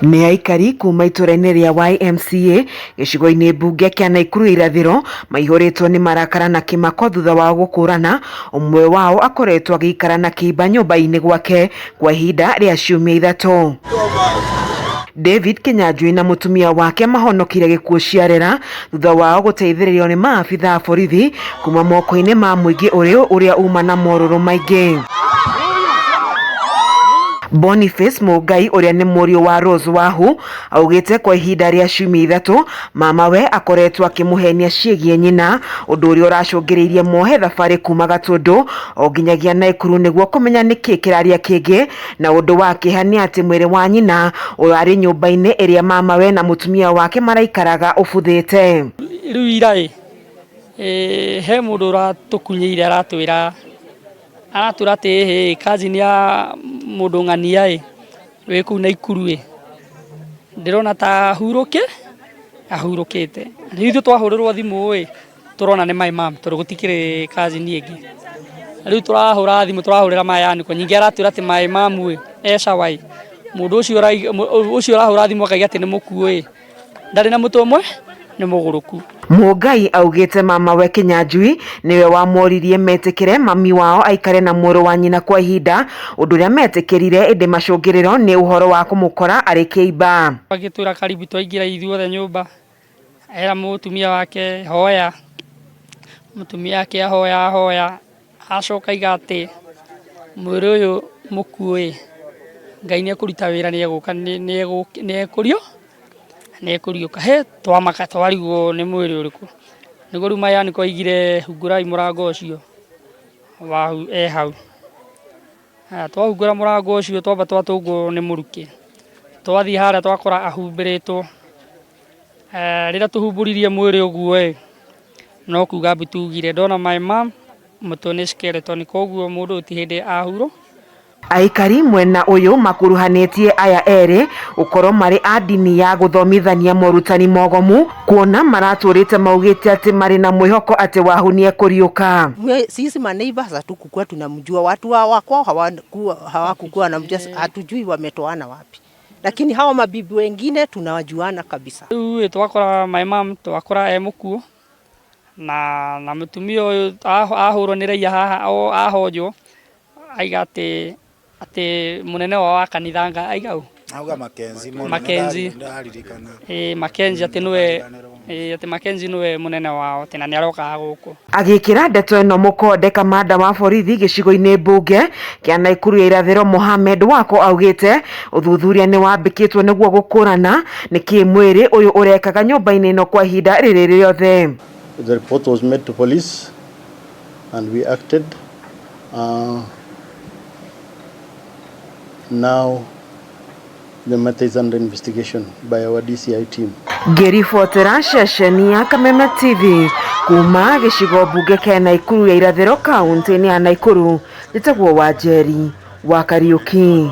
Nĩ aikari kuma itũra-inĩ rĩa YMCA gĩcigo-inĩ mbunge kĩa Naikuru ya irathĩro maihũrĩtwo nĩ marakara na kĩmako thutha wao gũkũrana ũmwe wao akoretwo agĩikara na kĩimba nyũmba-inĩ gwake kwa ihinda rĩa ciumia 3. David Kinyanjui na mũtumia wake mahonokire gĩkuũ ciarera thutha wao gũteithĩrĩrio nĩ maabitha a borithi kuma moko-inĩ ma mũingĩ ũrĩa uma na morũrũ maingĩ. Boniface Mũngai ũrĩa nĩ mũriũ wa Rose Wahu augĩte kwa ihinda rĩa ciumia 3 mamawe akoretwo akĩmũhenia ciĩgiĩ nyina, ũndũ ũrĩa ũracũngĩrĩirie mohe thabarĩ kuma Gatũndũ o nginyagia Naikuru nĩguo kũmenya nĩkĩ kĩraria kĩngĩ, na ũndũ wa kĩeha nĩ atĩ mwĩrĩ wa nyina ũrarĩ nyũmba-inĩ ĩrĩa mamawe na mũtumia wake maraikaraga ũbuthĩte. Rĩu ira ĩ, he mũndũ ũratũkunyĩire aratwĩra atĩ hĩ cousin ya mũndũ ng'ania ĩ wĩ kũu Naikuru ĩ, ndĩrona ta ahurũkĩte. Rĩu ithuĩ twahũrĩrwo thimũ ĩ, tũrona nĩ my mom tondũ gũtikĩrĩ cousin ĩngĩ. Rĩu tũrahũra thimũ tũrahũrĩra my uncle, ningĩ aratwĩra atĩ my mom ĩ e sawa ĩ, mũndũ ũcio ũrahũra thimũ akauga atĩ nĩ mũkuũ ĩ, ndarĩ na mũtwe ũmwe, nĩ mũgũrũku. Mũngai augĩte mamawe Kinyanjui nĩwe wamoririe metĩkĩre mami wao aikare na mũrũ wa nyina kwa ihinda, ũndũ ũrĩa metĩkĩrire ĩndĩ macũngĩrĩro nĩ ũhoro wa kũmũkora arĩ kĩimba. Agĩtwĩra karibu twaingĩra ithuothe nyũmba, era mũtumia wake hoya, mũtumia wake ahoya ahoya, acoka aiga atĩ mwĩrĩ ũyũ mũkuũ ĩ, Ngai nĩ ekũruta wĩra, nĩ egũka, nĩ ekũriũka. He twamaka twarigwo nĩ mwĩrĩ ũrĩkũ. Nĩguo rĩu my uncle aigire hungũrai mũrango ũcio Wahu e hau. Twahungũra mũrango ũcio twamba twatũngwo nĩ mũrukĩ. Twathiĩ harĩa twakora ahumbĩrĩtwo. Rĩrĩa tũhumbũririe mwĩrĩ ũguo ĩ, no kuga mbu tugire ndona my mom mũtwe nĩ skeleton, koguo mũndũ ũyũ ti hĩndĩ ahurũ. Aikari mwena ũyũ makuruhanĩtie aya erĩ gũkorwo marĩ a ndini ya gũthomithania morutani mogomu, kuona maratũrĩte maugĩte atĩ marĩ na mwĩhoko atĩ Wahu nĩekũriũka. Sisi maneighbors hatukukuwa tunamjua, watu wa kwao hawakukuwa wanamjua, hatujui wametoana wapi, lakini hawa mabibi wengine tunawajuana kabisa. Rĩu ĩ twakora my mom, twakora e mũkuũ na mũtumia ũyũ ahũrwo nĩ raia haha, ahonjwo aiga atĩ mũnene wao wa kanitha nga aiga ũ? Auga Mackenzie mũno, Mackenzie. Ndaririkana. Mackenzie atĩ nĩwe, atĩ Mackenzie nĩwe mũnene wao atĩ na nĩarokaga gũkũ. Agĩkĩra ndeto ĩno mũkonde kamanda wa borithi gĩcigo-inĩ mbunge kĩa Naikuru ya irathĩro Mohamed Wako augĩte ũthuthuria nĩ wambĩkĩtwo nĩguo gũkũrana nĩkĩ mwĩrĩ ũyũ ũrekaga nyũmba-inĩ ĩno kwa ihinda rĩrĩ rĩothe. The report was made to police and we acted. Now the matter is under investigation by our DCI team. Ngĩribotera ceceni ya Kameme TV kuma gĩcigo mbunge kĩa Naikuru ya irathĩro kaunti-inĩ ya Naikuru, njĩtagwo Wanjeri wa Kariuki.